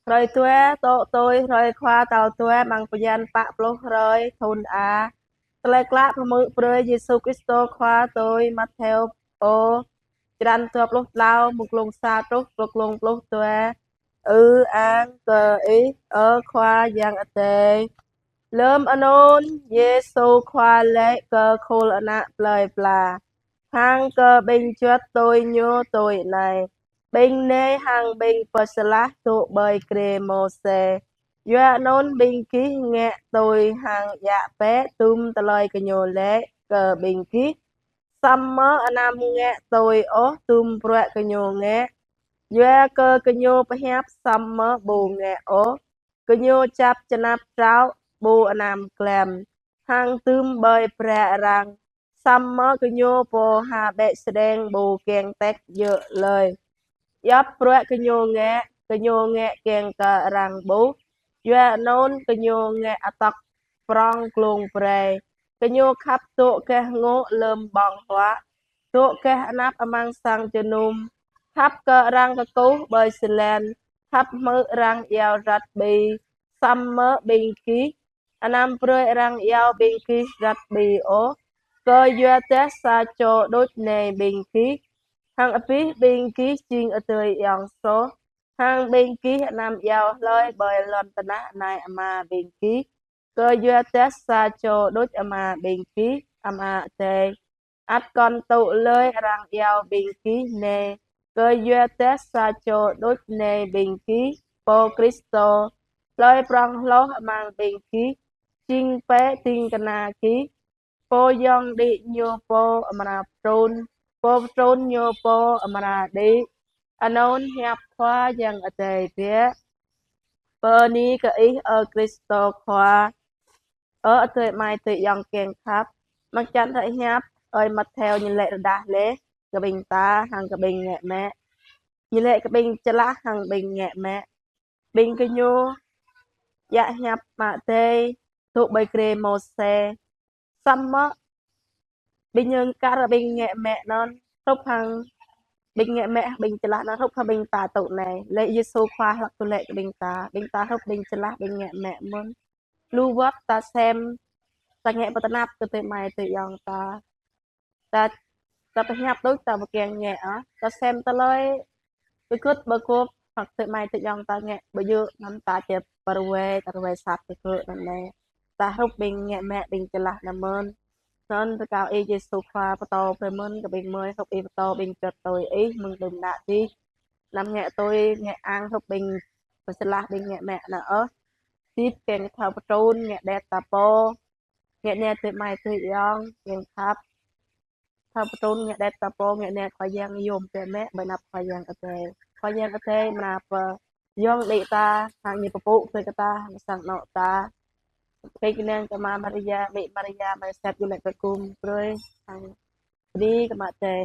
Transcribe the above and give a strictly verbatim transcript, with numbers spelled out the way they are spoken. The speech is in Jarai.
Hrơi dua, tŏ tui hrơi Khua tal dua amăng bơyan pă pluh hrơi thŭn A. Tơlơi klă pơhmư̆ brơi Yêsu Kristô Khua tui Matthêô pô. Črăn dua pluh klâo, mơ̆ng glông sa truh, glông pluh dua. Ư-ang kơ Ih, ơ Khua Yang Adai. Lơm anŭn, Yêsu Khua laĭ kơ khul ană plơi pla, hăng kơ ƀing juăt tui Ñu tui anai: Ƀing nai hăng ƀing pơčơlah dŏ ƀơi grê Môsê. Yua anŭn ƀing gih ngă tui hăng djă̱ bĕ dŭm tơlơi gơñu laĭ kơ ƀing gih. Samơ̆ anăm ngă tui ôh dŭm bruă gơñu ngă. Yua kơ gơñu pơhiăp samơ̆ ƀu ngă ôh. Gơñu čăp čơnap trâo, ƀu anăm glăm, hăng dŭm ƀơi ƀră arăng. Samơ̆ gơñu pô ha ƀĕ sơđeng ƀu kiăng tĕk djơ̆ lơi. Djŏp bruă gơñu ngă, gơñu ngă kiăng kơ arăng ƀuh. Yua anŭn gơñu ngă atŏk prŏng glông brơi. Gơñu khăp dŏ gah ngŏ lơm ƀơ̆ng huă, dŏ gah anăp amăng sang jơnum, khăp kơ arăng kơkuh ƀơi jơlan, khăp hmư̆ arăng iâu răt ƀi. Samơ̆ ƀing gih anăm brơi arăng iâu ƀing gih răt ƀi ôh, kơ yua dah sa čô đôč nai ƀing gih, hăng abih ƀing gih jing adơi ayŏng soh. Hăng ƀing gih anăm iâu hlơi ƀơi lŏn tơnah anai ama ƀing gih, kơ yua dah sa čô đôč ama ƀing gih, Ama Adai. Ăt kŏn tŭ lơi arăng iâu ƀing gih nai, kơ yua dah sa čô đôč nai ƀing gih, pô Kristô. Hlơi prŏng hloh amăng ƀing gih, jing pĕ ding kơna gih. Pô yŏng đĭ ñu pô amra pơtrŭn, pô pơtrŭn ñu pô amra đĭ. Anŭn hiăp Khua Yang Adai biă. Bơni kơ Ih, ơ Kristô Khua. Ơ adơi amai adơi ayŏng kiăng khăp, mơ̆ng čăn hrơi hiăp ơi Matthêô ñu laĭ rơđah laih kơ ƀing ta hăng kơ ƀing ngă mă. Ñu laĭ kơ ƀing čơlah hăng ƀing ngă mă. Ƀing gơñu djă̱ hiăp Ama Adai, dŏ ƀơi grê Môsê. Samơ̆ ƀing ñu kar ƀing ngă mă anŭn, hrup hăng ƀing ngă mă, ƀing čơlah anŭn hrup hăng ƀing ta tŭ nai. Laĭ Yêsu Khua hlăk tŭ laĭ kơ ƀing ta, ƀing ta hrup ƀing čơlah ƀing ngă mă mơ̆n. Lu wơ̆t ta sem, ta ngă pơtơnap kơ adơi amai adơi ayŏng ta. Ta, ta pơhiăp đôč ta ƀu kiăng ngă ôh. Ta sem tơlơi pơkŭt pơkŭp, hăng adơi amai adơi ayŏng ta ngă ƀu djơ̆, anŭn ta či pơruai, ta ruai sat kơ gơ̆ anŭn nai. Ta hrup ƀing ngă mă ƀing čơlah anŭn mơ̆n. Anŭn rơkâo Ih Yêsu Khua pơtô brơi mơ̆n kơ ƀing gơmơi, hrup Ih pơtô ƀing čơt tui Ih mơ̆ng đưm đă dih. Anăm ngă tui, ngă ang hrup ƀing pơčơlah ƀing ngă mă anŭn ôh. Hơdip kiăng thâo pơtrŭn, ngă đet ta pô. Ngă nai adơi amai adơi ayŏng kiăng khăp. Thâo pơtrŭn ngă đet ta pô, ngă nai Khua Yang yôm biă mă ƀơi anăp Khua Yang Adai. Khua Yang Adai amra pơyŏng đĭ ta, hăng ñu pơpŭ brơi kơ ta, hăng sang anŏ ta. Kơkuh kơ Ama Maria, Mĕ Maria, Mĕ Yôsep, yua laĭ kơ gum brơi, hăng bơni kơ Ama Adai.